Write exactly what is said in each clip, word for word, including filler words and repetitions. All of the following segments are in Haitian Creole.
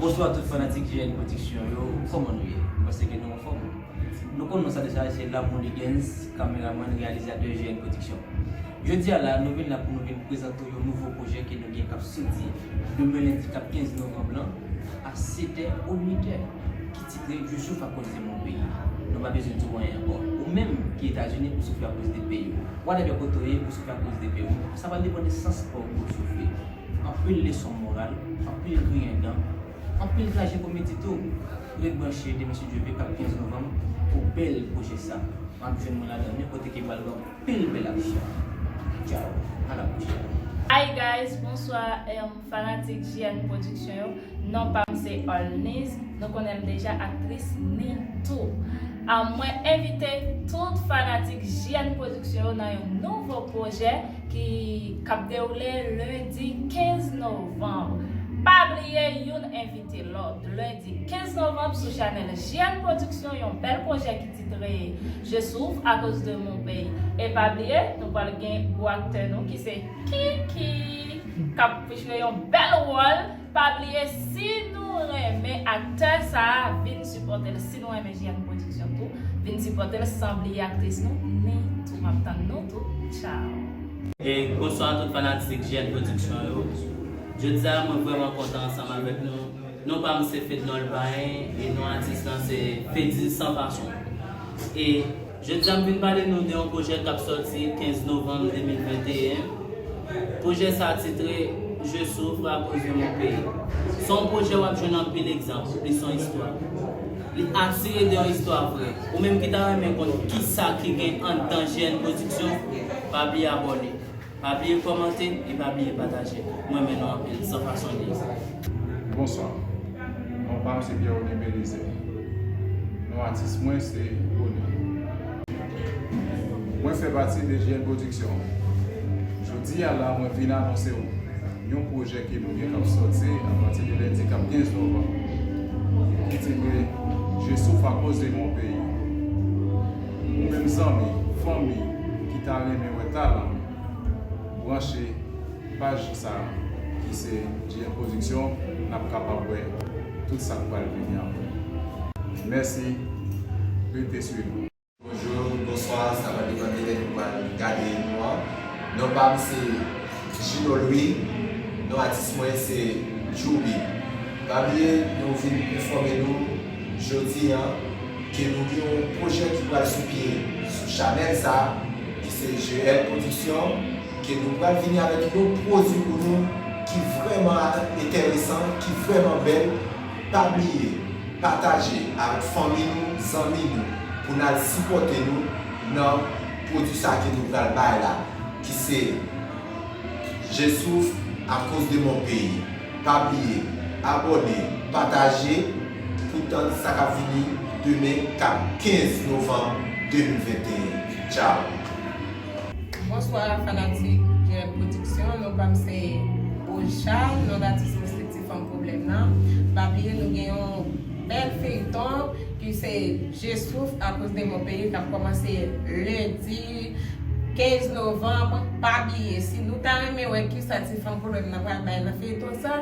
Bonswa tout fanatik G N Production yo, kòman nou ye? Mwen panse ke nou anfòm. Nou konn non sa deja, se Lamour Ligens, kameramann, reyalizatè G N Production. Jodi a la, nou vin la pou nou vin prezante w yon nouvo pwojè ke nou gen k ap soti demen lendi k ap kenz novanm lan a sèt è ou uit è, ki titre Youssouf à cause de mon pays. Nou pa bezwen di w anyen ankò. Ou menm ki Etazini, ou soufri akoz de peyi w. Whatever kote w ye, ou soufri akoz de peyi w. Sa pral depann de sans pa w pou w soufri. Anpil leson moral, anpil griyen dan, anpil trajikomedi tou. Ret branche demen si Dye vle k ap kenz novanm pou bèl pwojè sa. W ap jwenn mwen ladan li kote ke pral gen anpil bèl aksyon. Tchaw, a la pwochèn. Hi guys, bonswa, em, fanatik G N Production yo. Non pa m se Olniz, nou konnen m deja, aktris Nitou. Am, mwen envite tout fanatik G N Production yo nan yon nouvo pwojè ki k ap dewoule lendi kenz novanm. Pa bliye, youn envite lòt. Lendi kenz novanm sou chanèl G N Production, yon bèl pwojè ki titre Je souffre à cause de mon pays. E pa bliye, nou pral gen gwo aktè nou ki se Kiki, k ap jwe yon bèl wòl. Pa bliye, si nou renmen aktè sa a, vin sipòte l. Si nou renmen G N Production tou, vin sipòte l san bliye aktris nou, Nitou. M ap tann nou tou. Tchaw. E bonswa tout fanatik G N Production yo. Jodi a, mwen vrèman kontan ansanm avèk nou. Non pa m se Fednol Payen e non atis lan se Fedi San Fason. E jodi a m vin pale nou de yon pwojè k ap sòti kenz novanm de mil venteyen. Pwojè sa a titre Je souffre à cause de mon pays. Se yon pwojè w ap jwenn anpil egzanp, li se yon istwa. Li atire de yon istwa vrè. Ou menm ki ta renmen konn kisa ki gen anndan G N Production, pa bliye abòne. Pa bliye kòmante e pa bliye pataje. Mwen renmen nou anpil, San Fason li ye. Bonswa. Non pa m se Pierre René Belizaire. Non atis mwen se Bone. Mwen fè pati de G N Production. Jodi a la, mwen vin anonse w yon pwojè ke nou gen k ap sòti apati de lendi k ap kenz novanm, ki titre Je souffre à cause de mon pays. Ou menm zanmi, fanmi ki ta renmen wè talan m, branche paj sa a, ki se G N Production, n ap kapab wè tout sa k pral vini apre. Mèsi, rete swiv nou. Bonjou, bonswa, sa va depann de lè nou pral gade nou an. Non pa m se Gino Louis, non atis mwen se Djoubi. Pa bliye, nou vin enfòme nou jodi a ke nou gen yon pwojè ki pral sou pye sou chanèl sa a, ki se G N Production, ke nou pral vini avèk yon pwodui pou nou ki vrèman enteresan, ki vrèman bèl. Pa bliye, pataje avèk fanmi nou, zanmi nou, pou n al sipòte nou nan pwodui sa ke nou pral bay la, ki se Je souffre à cause de mon pays. Pa bliye, abòne, pataje, pou tann sa k ap vini demen k ap kenz novanm de mil venteyen. Tchaw! Bonswa fanatik G N Production, non pa m se Ocha, non datis mwen se Ti Fanm Pwoblèm nan. Pa bliye nou gen yon bèl feyton ki se Je souffre à cause de mon pays k ap kòmanse lendi kenz novanm. Pa bliye, si nou ta renmen wè kisa Ti Fanm Pwoblèm nan pral bay nan feyton sa,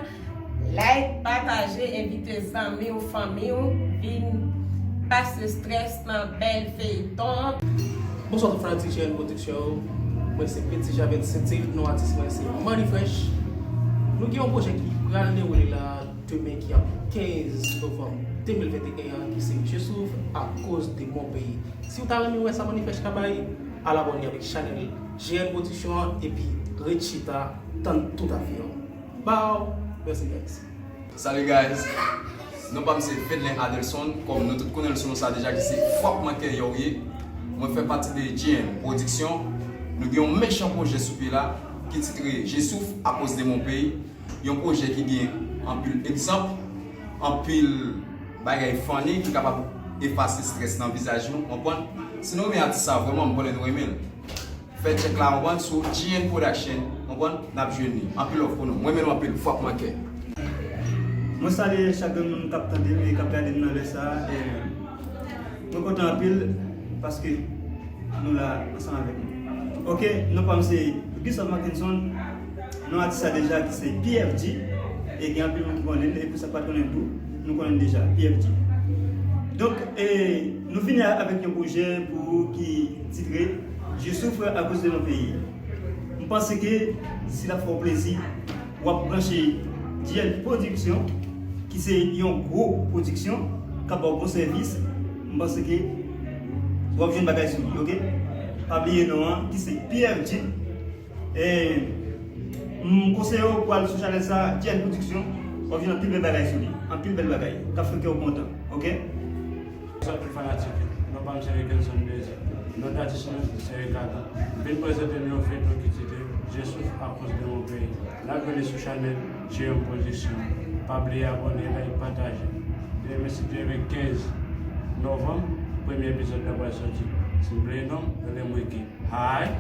like, pataje, envite zanmi w, fanmi w, vin pase strès nan bèl feyton. Bonswa tout fanatik G N Production yo. Mwen se Petit Javel Sentil, non atis mwen se Money Fresh. Nou gen yon pwojè ki pral dewoule la demen ki ap kenz novanm de mil venteyen an, ki se Je souffre à cause de mon pays. Si w ta renmen wè sa Money Fresh ka bay, al abòne avèk chanèl G N Production an epi ret chita tann tout afè yo. Bow! Mèsi guys. Salut guys. Non pa m se Fedlen Adelson, kòm nou tout konnen l sou non sa deja ki se Fwap Mwen Kè Yow ye. Mwen fè pati de G N Production. Nou gen yon mechan pwojè sou pye la ki titre Je souffre à cause de mon pays. Yon pwojè ki gen anpil egzanp, anpil bagay funny ki kapab efase strès nan vizaj nou, konprann? Si nou renmen atis sa vrèman, m konnen nou renmen l. Fè tchèk la, konprann, sou G N Production, konprann, n ap jwenn li. Anpil love pou nou. Mwen renmen nou anpil. Fwap Mwen Kè. Mwen salye chak grenn moun k ap tande m e k ap gade m nan lè sa a. E mwen kontan anpil paske nou la ansanm avèk nou. Ok, non pa m se Gustav Mackenson, non atis la deja ki se P F G. E gen anpil moun ki konnen l, e pou sa k pa t konnen l tou, nou konnen l deja, P F D. Donk, e, nou vini a- avèk yon pwojè pou ki titre Je souffre à cause de mon pays. M panse ke si l ap fè w plezi, w ap branche G L Production, ki se yon gwo pwodiksyon, k ap ba w bon sèvis. M panse ke w ap jwenn bagay sou li, oke? Pa bliye non an, ki se P F G. E, m konseye w pou al sou chanèl sa, G L Production, w ap jwenn anpil bèl bagay sou li. Anpil bèl bagay, k ap fè kè w kontan, oke? Bonswa tout fanatik yo. Non pa m se Rikenson Désir. Non datis mwen se Ricardo. M vin prezante nou yon feyton ki titre Je souffre à cause de mon pays. N ap jwenn li sou chanèl J M Production. Pa bliye abòne, like, pataje. Demen si Dye vle kenz novanm, premye epizòd la pral sòti. Si w vle non, rele m Ricky. Hi!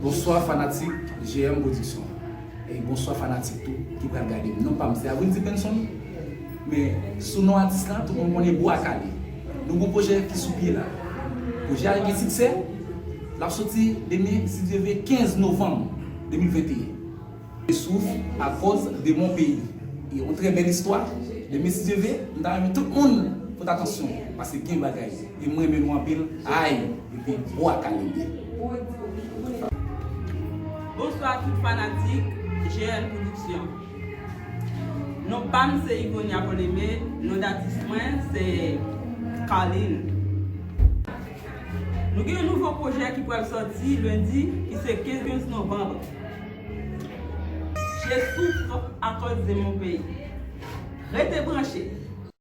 Bonswa fanatik G M Production. E bonswa fanatik tou ki pral gade m. Non pa m se Avril Dickenson. Men sou non atis la, tout moun konnen Bwa Kale. Nou gon pwojè ki sou pye la. Pwojè a gen siksè. L ap soti demen, si Dye vle, kenz novanm de mil venteyen. Je souffre à cause de mon pays. E yon trè bèl istwa. Demen, si Dye vle, m ta renmen tout moun pote atansyon, paske gen bagay. E m renmen nou anpil. Ay, epi Bwa Kale m ye. Bonswa tout fanatik G L Production. Non pa m se Yvonia Paul-Aimé, non datis mwen se Carline. Nou gen yon nouvo pwojè ki pral sòti lendi, ki se kenz novanm. Je souffre à cause de mon pays. Rete branche.